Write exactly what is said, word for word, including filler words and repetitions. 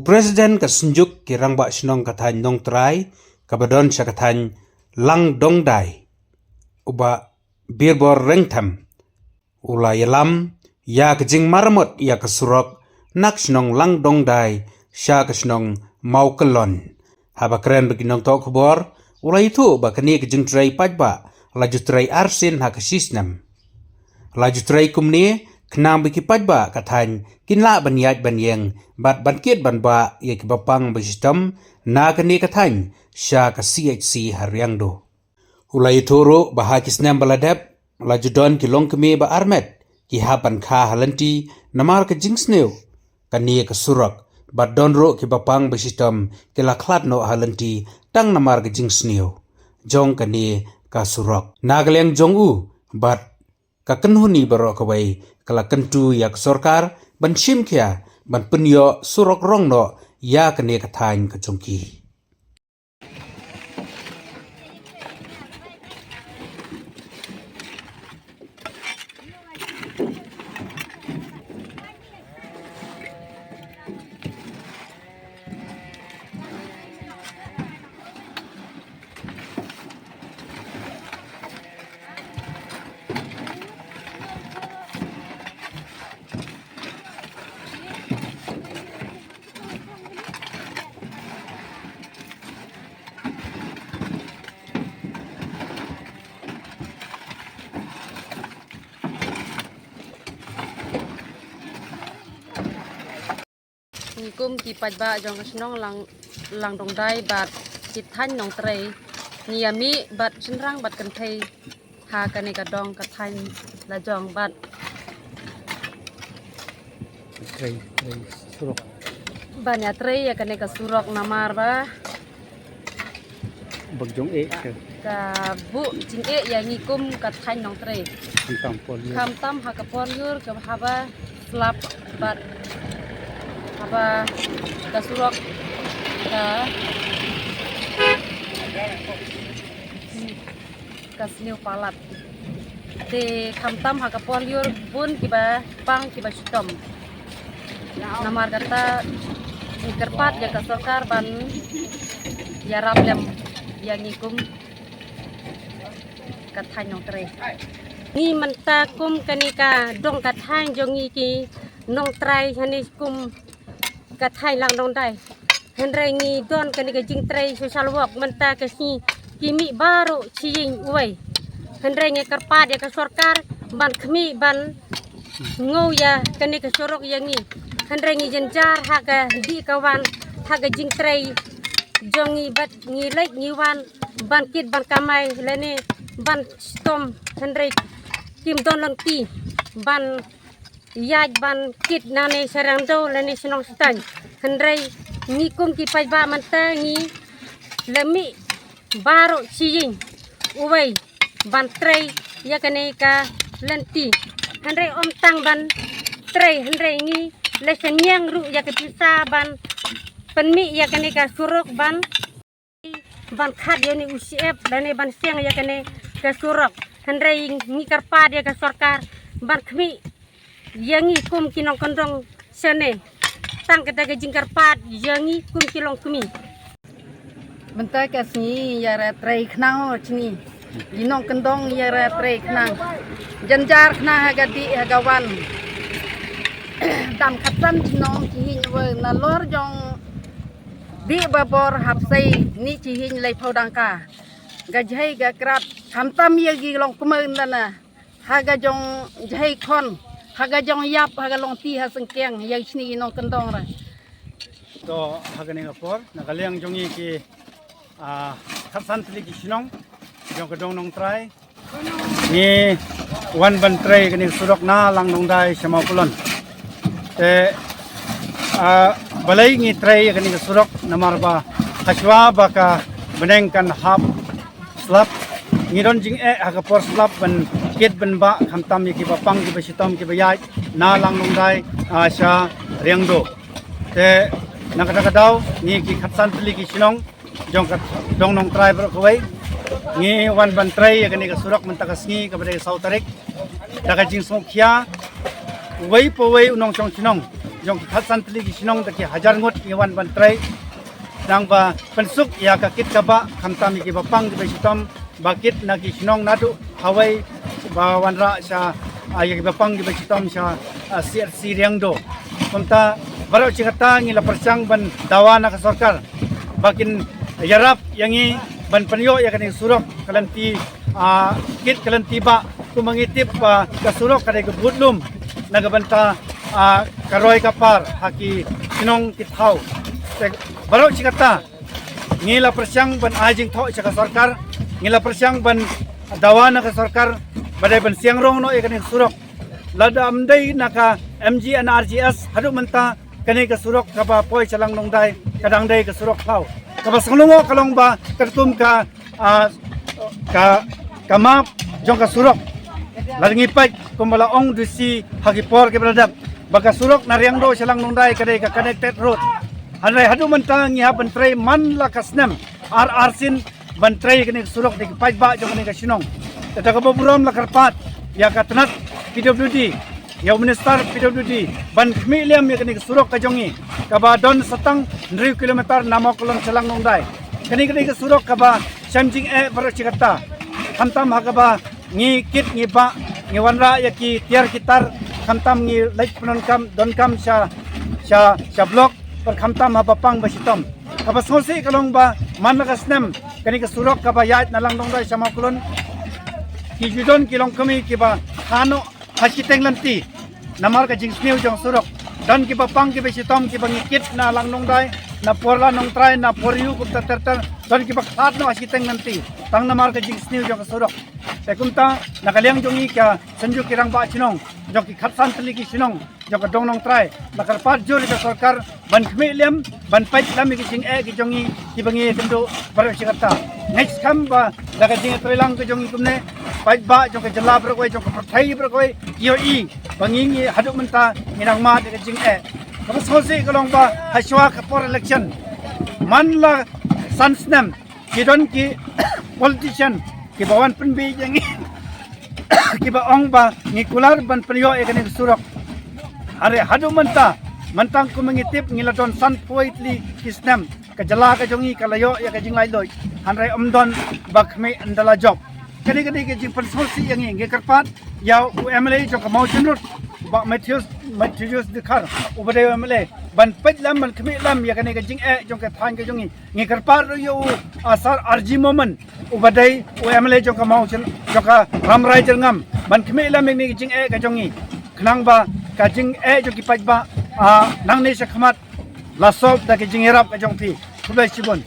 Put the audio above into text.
President ka Synjuk ki Rangbah Shnong ka thaiñ Nongtrai, kaba don sha ka thaiñ Langdongdai, u Bah Birbor Rengthem, u la ïalam ïa ka jingmaramot ïa ka surok na ka shnong Langdongdai sha ka shnong Mawkyllon. Haba kren bad ki nongthoh khubor, u la ïathuh ba kane ka jingtrei paidbah la ju trei arsien ha ka shisnem. La ju trei kumne khnang ba ki paidbah ka thaiñ kin lah ban ïaid ban ïeng bad ban kit ban bah ïa kiba pang ba shitom na kane ka thaiñ sha ka C H C ha Riangdo. U la ïathuh ruh ba ha ki snem ba la dep la ju don ki longkmie ba armet ki hap ban kha ha lynti namar ka jingsniew kane ka surok, bad don ruh kiba pang ba shitom ki la khlad noh ha lynti tang namar ka jingsniew jong kane ka surok. Na ka liang jong u bad ka kynhun baroh kawei ka la kyntu ïa ka sorkar ban shim khia ban pynïoh surok rong noh ïa kane ka thaiñ ka jong ki. Ngi kum ki paidbah jong ka shnong Lang, Langdongdai bad ki thaiñ Nongtrei, ngi ïa mih bad shynrang bad kynthei ha kane ka dong ka thaiñ la jong bad trei, trei surok. Ban ïa trei ïa kane ka surok namar ba bak jong eh ka, ka buh jingeh ïa ngi kum ka thaiñ Nongtrei. Khamtam por ïa, khamtam ha ka por ïur ka haba slap bad haba ka surok ka ka sniew palat. Te khamtam ha ka por ïur bun kiba pang kiba shitom. Namar kata ngi kyrpad ïa ka sorkar ban ïarap lem ïa ngi kum ka thaiñ Nongtrei. Ngi mynta kum kane ka dong ka thaiñ jong ngi ki Nongtrei hangne kum ka thaiñ Langdongdai. Hynrei ngi don kane ka jingtrei social work mynta ka sngi ki mih baroh shi ïing uwei. Hynrei ngi kyrpad ïa ka sorkar ban khmih ban ngew ïa kane ka surok ïa ngi. Hynrei ngi jynjar ha ka dih ka wan ha ka jingtrei jong ngi bad ngi leit ngi wan ban kit ban kamai lane ban shitom hynrei kim don lynti ban ïaid ban kit nangne sha Riangdo lane shnong Sutang. Hynrei ngi kum ki paidbah mynta ngi la mih baroh shi ïing uwei ban trei ïa kane ka lynti. Hynrei ym tang ban trei hynrei ngi la shaniang ruh ïa ka pisa ban pynmih ïa kane ka surok ban ban khat ïa une u shyiap lane ban seng ïa kane ka surok. Hynrei ngi kyrpad ïa ka sorkar ban khmih ïa ngi kum ki nongkyndong shane. Tang kata ka jingkyrpad ïa ngi kum ki longkmie. Mynta ka sngi ïa ra trei khnang, sngi ki nongkyndong ïa ra trei khnang. Jynjar khnang ha ka dih ha ka wan. Dam khatsan shnong shi ïing, wa nalor jong dih babor hapsei ni shi ïing laiphew dang ka. Ka jhei ka krat khamtam ïa ki longkmie nana. Ha ka jong jhei khon, ha ka jong ïap, ha ka longti, ha syngkeng, ïa shini ki nongkyndong ra. To ha kane ka por na ka liang jong ngi ki, ah, khatsan tylli ki shnong jong ka dong Nongtrai. Ngi wan ban trei kane ka surok na Langdongdai sha Mawkyllon. Te, ah, balei ngi trei kane ka surok namar ba hashwa ba ka bneng kan hap slap. Ngi don jingeh ha ka por slap ban kit ban bah khamtam ïa kiba pang kiba shitom kiba ïaid na Langdongdai, ah, sha Riangdo. Te na kata ka daw ngi ki khatsan tylli ki shnong jong ka dong Nongtrai baroh kawei ngi wan ban trei ïa kane ka surok mynta ka sngi kaba dei ka saw tarik. Da ka jingsngewkhia uwei pa uwei u nongshong shnong jong ki khatsan tylli ki shnong da ki hajar ngut ngi wan ban trei. Nang ba pynsuk ïa ka kit ka bah, khamtam ïa kiba pang kiba shitom, ba kit na ki shnong naduh Hawai ba wanrah sha, ah, ïa kiba pang kiba shitom sha, ah, C H C Riangdo. Kumta baroh shi katta ngi la pyrshang ban dawa na ka sorkar ba kin ïarap ïa ngi ban pynïoh ïa kane ka surok ka lynti, ah, kit ka lynti bah, kumba ngi tip ba ka surok ka dei ka budlum na ka bynta, ah, ka roi ka par ha ki shnong ki thaw. Te baroh shi katta ngi la pyrshang ban ai jingthoh sha ka sorkar, ngi la pyrshang ban dawa na ka sorkar ba dei ban siang rong noh ïa kane ka surok. Lada ym dei na ka M G N R G S, haduh mynta kane ka surok kaba poi sha Langdongdai ka dang dei ka surok thaw. Kaba sngewlyngngoh ka long ba katkum ka, ah, ka, ka map jong ka surok, la ngi peit kumba la ong D C ha ki por kiba la dep ba ka surok na Riangdo sha Langdongdai ka dei ka connected road. Hynrei haduh mynta ngi hap ban trei man la ka snem ar ar sien ban trei kane ka surok da ki paidbah jong kane ka shnong. Te da kaba burom la kyrpad ïa ka tnat P W D, ïa u minister P W D ban khmih lem ïa kane ka surok ka jong ngi kaba don sa tang hynriew kilometer na Mawkyrwat sha Langdongdai. Kane ka dei ka surok kaba shem jingeh baroh shi katta, khamtam ha kaba ngi kit ngi bah, ngi wanrah ïa ki tiar ki tar, khamtam ngi leit pyndonkam, donkam sha, sha, sha block, bad khamtam haba pang ba shitom. Kaba sngewsih ka long ba man la ka snem kane ka surok kaba ïaid na Langdongdai sha Mawkyrwat, ki ju don ki longkmie kiba kha noh ha shiteng lynti namar ka jingsniew jong surok. Don kiba pang kiba shitom kiba ngi kit na Langdongdai, na Por Lad Nongtrai, na Por Ïew, kumta ter ter, don kiba khlad noh ha shiteng lynti tang namar ka jingsniew jong ka surok. Te kumta na ka liang jong ngi ka Synjuk ki Rangbah Shnong jong ki khatsan tylli ki shnong jong ka Dong Nongtrai la kyrpad jur ïa ka sorkar ban khmih lem, ban peit lem ïa ki jingeh ki jong ngi kiba ngi ïakynduh baroh shi katta. Ngeit skhem ba da ka jingïatreilang ka jong ngi kumne, paidbah jong ka jylla baroh kawei, jong ka pyrthei baroh kawei, ki ïohi ba ngi, ngi haduh mynta ngi nang mad ïa ka jingeh. Kaba sngewsih ka long ba ha shuwa ka por election, man la san snem, ki don ki politician kiba wan pynbieit ïa ngi, kiba ong ba ngi kular ban pynïoh ïa kane ka surok. Hynrei haduh mynta, mynta kumba ngi tip ngi la don sanphew wei tylli ki snem ka jylla ka jong ngi ka la ïoh ïa ka jinglaitluid, hynrei ym don ba khmih ynda la jop. Kane ka dei ka jingpynsngewsih ïa ngi. Ngi kyrpad ïa u M L A jong ka Mawshynrut, Bah Matthews, Matthews Dkhar, uba dei u M L A, ban peit lem, ban khmih lem ïa kane ka jingeh jong ka thaiñ ka jong ngi. Ngi kyrpad ruh ïa u, ah, Sir R G Momin, uba dei u M L A jong ka Mawshynrut, jong ka Rambrai Jyrngam, ban khmih lem ïa kane ka jingeh ka jong ngi, khnang ba ka jingeh jong ki paidbah, ah, nangne shakhmat la solve da ka jingïarap ka jong phi. Khublei shibun.